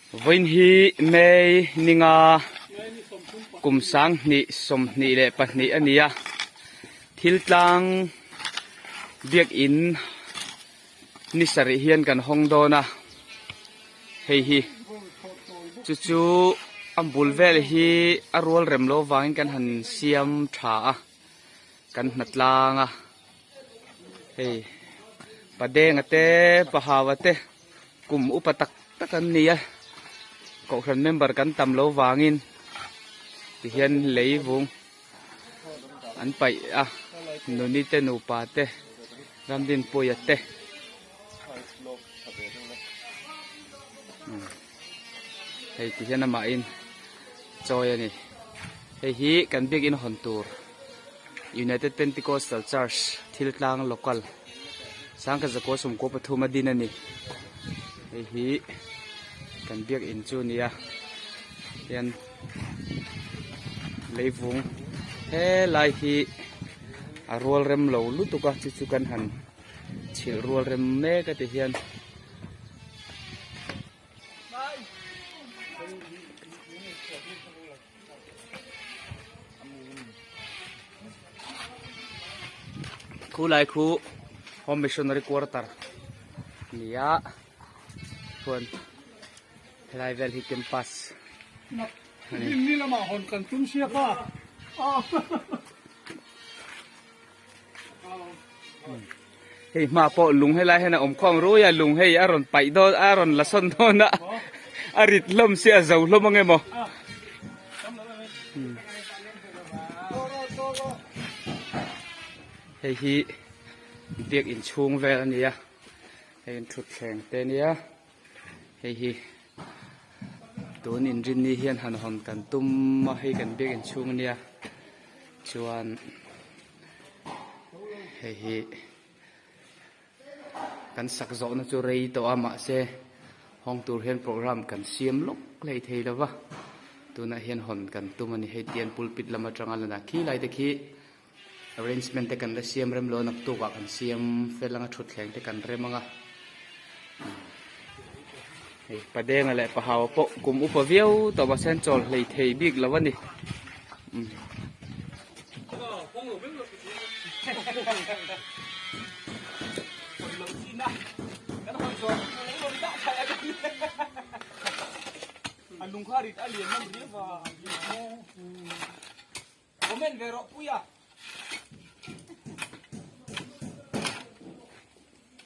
Vawiin hi May ninga kum 2022 a ni a, thil tlang biakin ni sarih hian kan hawng dawn a, hei hi chu chu a bul vel hi a rual rem lo vangin kan han siam tha a, kan hna tlang a, hei Padenga te Pahawa te. Kum upa tak tak an ni a, kohhran member kan tam lo vangin tihian lei vung an paih a, nuni te nupa te Ramdinpuia te hei tihian amahin chawi a ni, hei hi kan biakin hawn tur. United Pentecostal Church thil tlang local Sangkazakaw 13 a din a ni. Hei hi kan biakin chu a ni a, hian leivung helai hi a rual rem lo lutuk a chu chu kan han chhilh rual rem mek a ti hian. Khu lai khu home missionary quarter ni a chuan helai vel hi campus a ni. Hei hma pawh lung helai hian a awm khawm rui a lung hei a rawn paih dawn a rawn la sawn dawn a a rit hlawm sia a zo hlawm ang emaw hei hi biak inchhung vel a ni a hei an thutthleng te a nia hei hi tun inrinni hian han hawn kan tum a hei kan biak inchhung a nia chuan. Hei hi kan sak zawhna chu rei tawh a mahse hawng tur hian program kan siam lawk hlei thei lo va tunah hian hawn kan tum a ni hei tian pulpit lam atanga lan a khi lai te khi arrangement te kan la siam rem lo a naktuk ah kan siam fel anga thutthleng te kan rem anga hei padenga leh pahau pawh kum upa viau tawh mahse an chawl hlei thei bik lo a ni.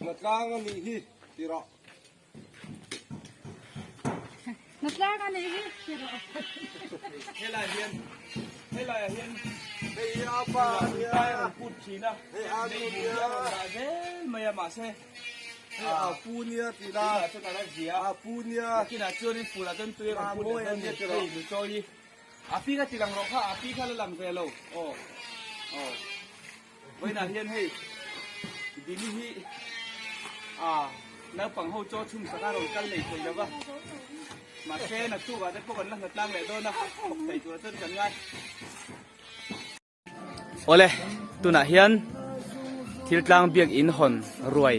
Natlang a nih hi ti rawh. Natlang a nih hi ti rawh. Helai hian helai ah hian hei hi a pa a nia tai a rawn put thin a hei a nu nia a rawn dah zel mai a mahse hei a pu nia ti la tunah chuan a la zia a pu nia nakinah chuanin fur ah chuan tui a rawn put leh dawn a ni hei luchawi A pi kha ti lang rawh kha, a pi kha la lang ve lo. Aw. Aw. Vawiinah hian hei Dini hi a naupang ho chaw chhum sak a rawn kal nei thei lo va. Mahse naktuk ah te pawh kan la hnatlang leh dawn a, thawk thei tur ah chuan kan ngai. Awle, tunah hian thil tlang biak in hawn ruai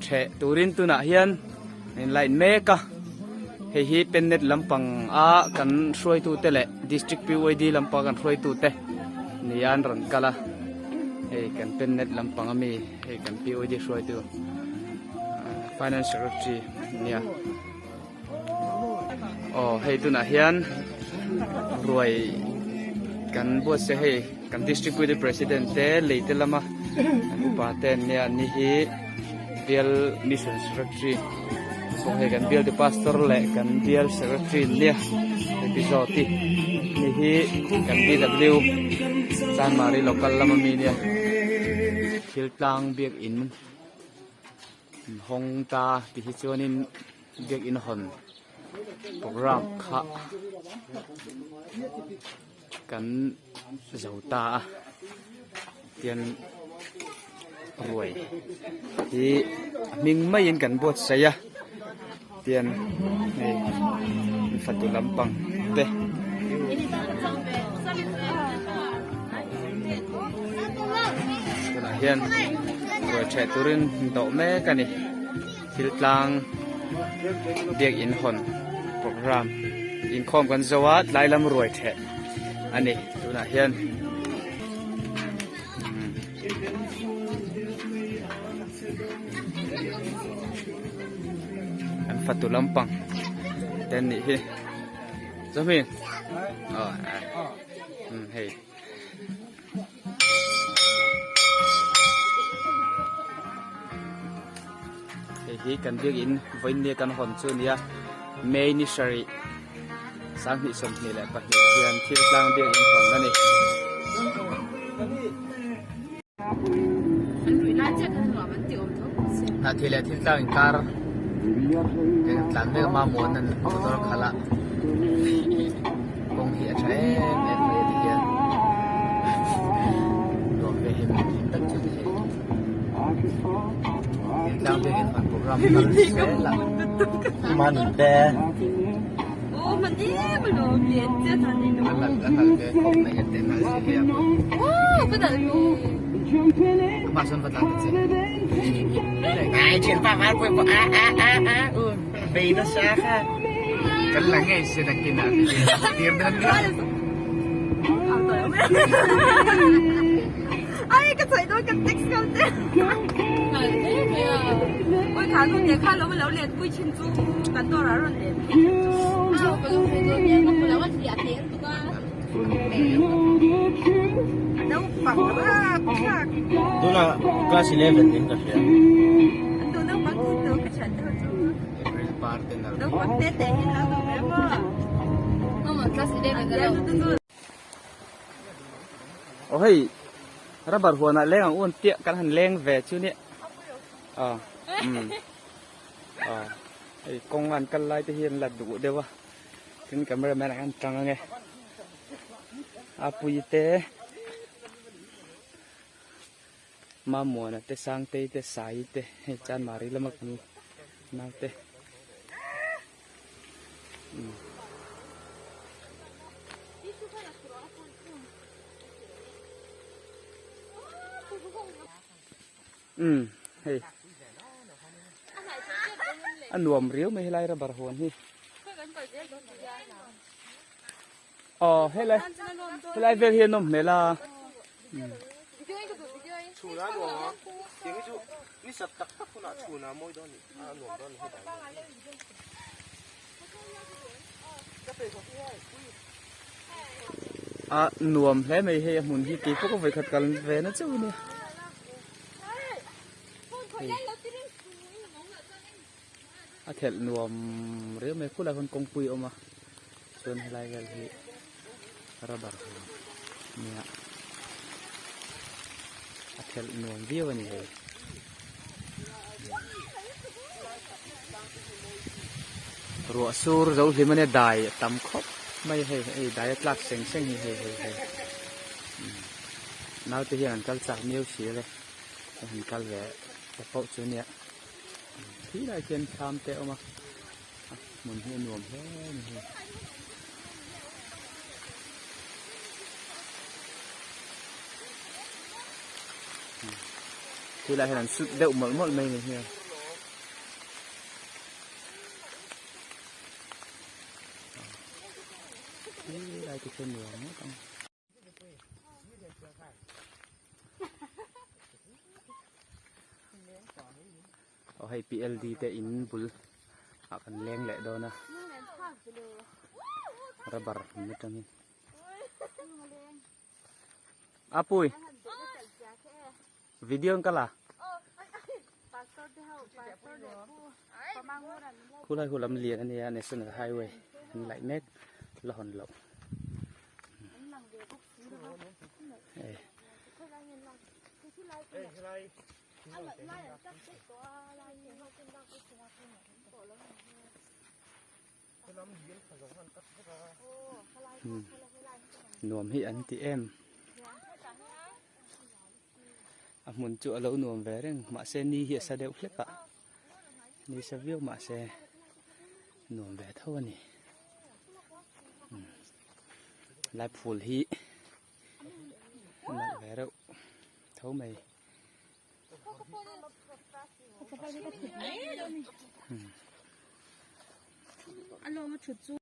theh turin tunah hian in line mek a, hei hi pennet lampang a kan hruaitu te leh district PYD lampang a kan hruaitu te nia an rawn kal a, hei kan pennet lampang ami hei kan PYD hruaitu finance secretary nia. Aw hei tunah hian ruai kan buatsaih hei kan district puite president te lei te lama an upa te an nia an ni hi bial mission secretary bawk hei kan bial te pastor leh kan bial secretary an nia hei pi zawti ni hi kan bw chanmari local lama mi nia thil tlang biakin. Hawng ta ti hi chuanin biakinn hawn program kha kan zo ta a tian ruai hi a hming maiin kan buatsaih a tian hei fatu lampang te. Tunah hian ruai ṭheh turin dawh mek a ni thil tlang biakinn hawn. program inkhawm kan zo a tlai lam ruai theh a ni tunah hian. An fatu lampang te an nih hi Zohmi aw hei. Hei hi kan biakin vawiin kan hawn chu a nia May ni sarih 2022 hian thil tlang biakin hawn a ni. Hnahthih leh thil tlang inkar kan tlan mek a mamawh an motor khalh a. Kawng hi a tha em em mai a ti hian nuam ve hlim hlim tak chu ni hei he tlang biakin han program kal zel a. A nalh a nalh ve khawp mai a te nalh si hei a amah sawn va tlan ta che. Kan la ngei se nakin ah tir dan nia. Ai ka chhaih dawn ka text nghal che. Oi kha nu te kha lo lo let pui chin chu kan dawr ah rawn let pui chin chu. Naupang rap thlak. Tunah class 11 in ka hria. Tu naupang chu tu ka thian te ho chu. April par te nalh. Naupang te te hi lo duh ve maw. Aw hei rubber huanah leng ang u an tiah kan han leng ve chu nia. Aw umm aw hei kawng an kal lai te hi an la duh deuh a tin camera man ah hian tang ange a pui te Mamuana te Sangtei te Sai te hei Chanmari lama kan naute umm. Umm hei a nuam riau mai helai rubber huan hi aw helai helai vel hi a nawm hmel a umm. A nuam hle mai hei a hmun hi keipawh ka vawikhat kal ve na chauh a nia. A thelh nuam riau mai khulai khawn kawngpui a awm a chuan helai vel hi rubber nia a thelh nuam viau a ni hei. Ruah sur zo hlim a nia dai a tam khawp mai a hei hei dai a tlak seng seng hi hei hei hei. Naute hian an kal chak miau si ale a han kal ve ta poh chu nia khi lai khian thlam te a awm a a hmun hi a nuam hle a ni hei. Khi lai hian an sut deuh mawlh mawlh mai ni hian. Khi lai te khian nuam ngawt ang. Aw hei PLD te in bul ah kan leng leh dawn a rubber hmun atangin a pui video an kal a khulai hu lam lian ania national highway an laih mek la hawn loh. Nuam hi an ti em a hmun chu a lo nuam ve reng mahse ni hi a sa deuh hlek a ni sa viau mahse nuam ve tho a ni. Lai phul hi a nalh ve reuh tho mai. A lawng a thut chu.